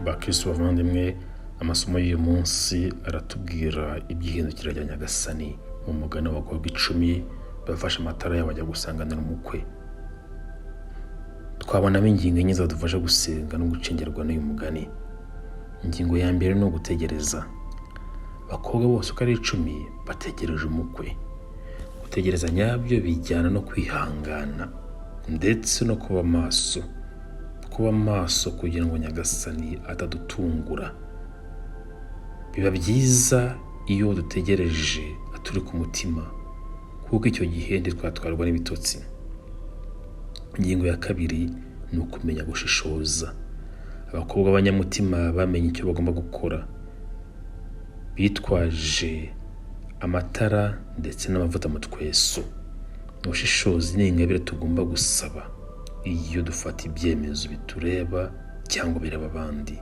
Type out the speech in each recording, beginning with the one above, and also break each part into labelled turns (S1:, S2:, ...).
S1: Bakristu bavandimwe, amasomo y'uyu munsi aratubwira iby'ihindukira rya Nyagasani mu mugani w'abakobwa 10 bafashe amatara yabo bajya gusanganira umukwe. Twabonamo ingingo enye zadufasha gusenga no gucengerwa n'uyu mugani. Ingingo ya mbere ni ugutegereza. Abakobwa bose uko ari 10 bategereje umukwe. Gutegereza nyabyo bijyana no kwihangana ndetse no kuba maso. Kuba maso kugira ngo Nyagasani atadutungura. Biba byiza iyo dutegereje aturi ku mutima, kuko icyo gihe ntitwatwarwa n'ibitotsi. Ingingo ya kabiri ni ukumenya gushishoza. Abakobwa b'abanyamutima bamenye icyo bagomba gukora. Bitwaje amatara ndetse n'amavuta mu tweso. Ubushishozi ni ingabire tugomba gusaba iyo dufata ibyemezo bitureba cyangwa bireba abandi.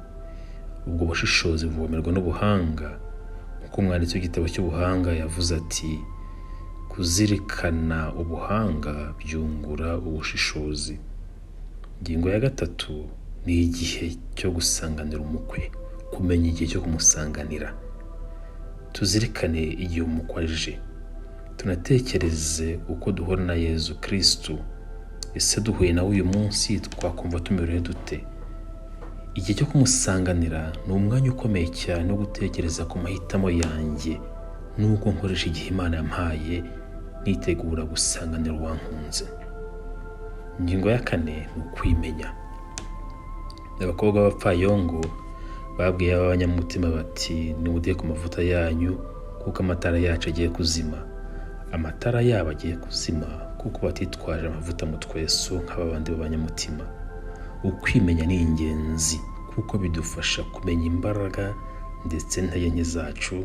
S1: Ubwo bushishozi buvomerwa n'ubuhanga, nk'uko umwanditsi w'igitabo cy'ubuhanga yavuze ati: "Kuzirikana ubuhanga byungura ubushishozi." Ingingo ya gatatu ni igihe cyo gusanganira umukwe, kumenya igihe cyo kumusanganira. Tuzirikane igihe umukwe aje, tunatekereze uko duhura na Yezu Kristu. Ese duhuye nawe uyu munsi twakumva tumerewe dute? Igihe cyo kumusanganira ni umwanya ukomeye cyane wo gutekereza ku mahitamo yanjye n'uko nkoresha igihe Imana yampaye nitegura gusanganira uwankunze. Ingingo ya kane ni ukwimenya. Abakobwa b'abapfayongo babwiye ab'abanyamutima bati: "Nimuduhe ku mavuta yanyu kuko amatara yacu agiye kuzima." Amatara yabo agiye kuzima kuko batitwaje amavuta mu tweso nk'aba bandi b'abanyamutima. Ukwimenya ni ingenzi kuko bidufasha kumenya imbaraga ndetse n'intege nke zacu,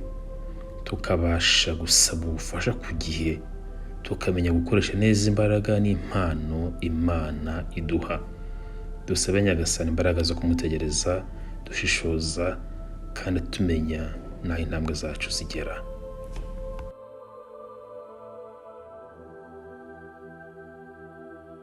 S1: tukabasha gusaba ubufasha ku gihe, tukamenya gukoresha neza imbaraga n'impano Imana iduha. Dusabe Nyagasani imbaraga zo kumutegereza dushishoza kandi tumenya n'aho intambwe zacu zigera.